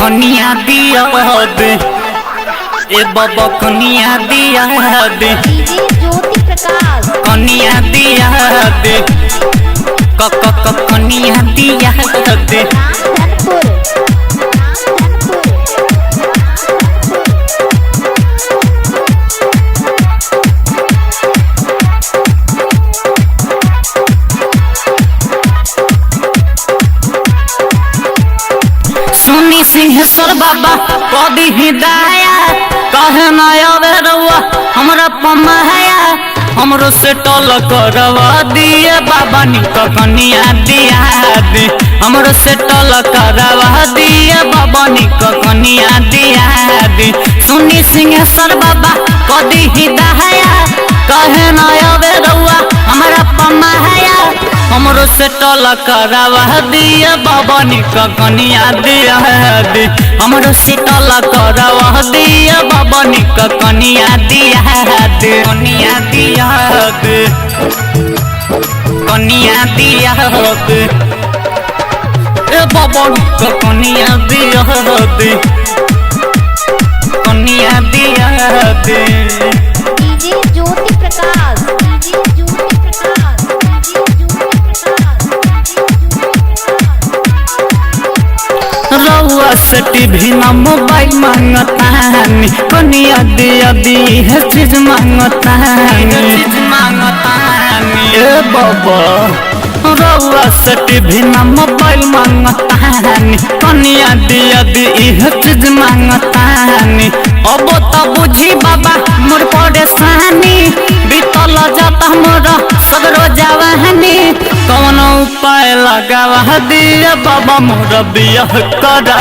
कनिया दिया दे ए बाबा कनिया दिया दे डीजे ज्योति प्रकाश। कनिया दिया दे क क क कनिया दिया दे। रामधनपुर रामधनपुर। सुनी सिंहेश्वर बाबा कदी हिदाया कहे न आवे रउआ हमरा पमाया हमरो से टल करवा दिए बाबा निक कनिया दिया दे हमरो से टल करवा दिए बाबा निक कनिया दिया दे। सुनी सिंहेश्वर बाबा कदी हिदाया कहे न आवे रउआ हमरा पमाया हमरो से टल करवा दिए बाबा निक कनिया दिया दे हमरो से टल करवा दिए बाबा निक कनिया दिया दे कनिया दिया दे कनिया दिया दे ए बाबा निक कनिया दिया दे कनिया दिया दे। DJ Jyoti Prakash DJ Jyoti Prakash DJ Jyoti Prakash DJ Jyoti Prakash. रउआ से टीवी ना मोबाइल मांगतानी कनिया दिया दी है चीज मांगतानी चीज मांगतानी ए बाबा रउआ से टीवी ना मोबाइल मांगतानी कनिया दिया दी है चीज मांगतानी। अब तो बुझी बाबा मोर परेशानी बीतल जाता मोर सगरो जवानी कौन उपाय लगावा दिया बाबा मोर बियाह करा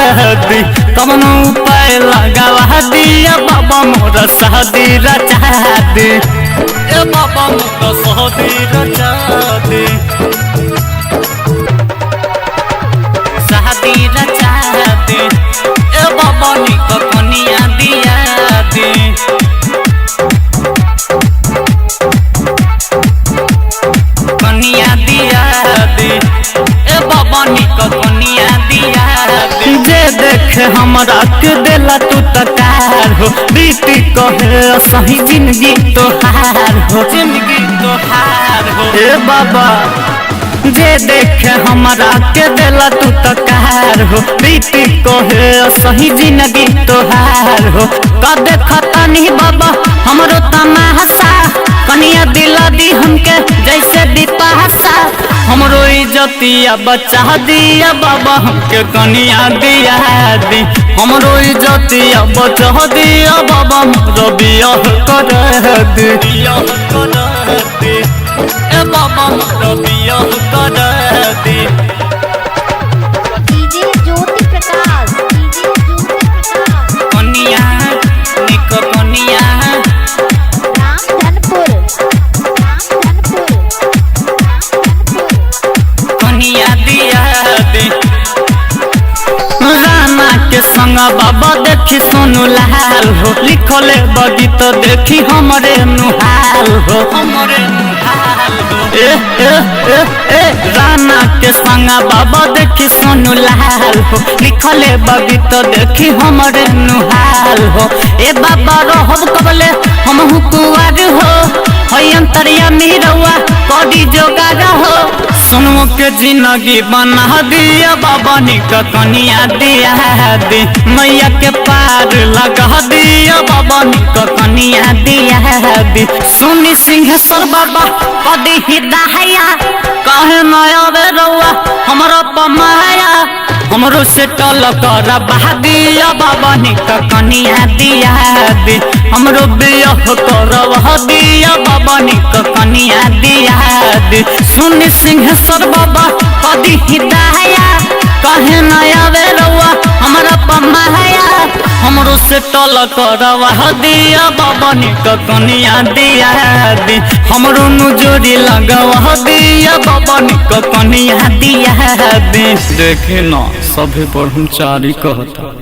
दी कौन उपाय लगावा दिया बाबा मोर शादी रचा दे ए बाबा मोर शादी रचा दे शादी रचा दे ए बाबा निक कनिया दिया दे कनिया दिया दे ए बाबा निक कनिया दिया दे। जे देखे हमरा के देला तू तकार हो बीती कहे सही जिंदगी तोहार हो जिंदगी तोहार हो ए बाबा जे देखे हमरा के देला तू तकार हो बीती कहे सही जिंदगी तोहार हो का देखतानी बाबा हमरो तमाशा कनिया दिला दी हमके जैसे बिपाशा हमरो इज्जतिया बचा दिया बाबा हमके कनिया दिया दी हमरो इज्जतिया बचा दिया बाबा मोर बियाह कर दे बियाह कर दे ए बाबा मोर बियाह कर दे। DJ Jyoti Prakash DJ Jyoti Prakash. कनिया निक कनिया रामधनपुर रामधनपुर रामधनपुर। कनिया दिया दे रामा के संग बाबा देखी सोनू लाल हो लिखले बगी तो देखी हमरे नुहाल हो हमरे नुहाल हो ए ए ए ए रामा के संग बाबा देखी सोनू लाल हो लिखले बगी तो देखी हमरे नुहाल हो ए बाबा रहब कबले हमहु कुंवर हो हई अंतरिया मीरवा करी जोगार हो सुनमो के जिंदगी बना दिया बाबा निक कनिया दिया दे मैया के पार लगा दिया बाबा निक कनिया दिया दे। सुनी सिंहेश्वर बाबा कदी हिदाया कहे न आवे रउआ हमरा पमाया हमरो से टल कर दिया बाबा निक कनिया दिया दे हमरो बियाह करवा दिया बाबा निक कनिया दिया दे। सुन सिंहेश्वर बाबा कदी हिदाया कहे न आवे रउआ हमरा पमाया हमरो से टल करवा दिया बाबा निक कनिया दिया दे हमरो नुजोरी लगवा दिया बाबा निक कनिया दिया दे। देखे ना सभे ब्रह्मचारी कहता।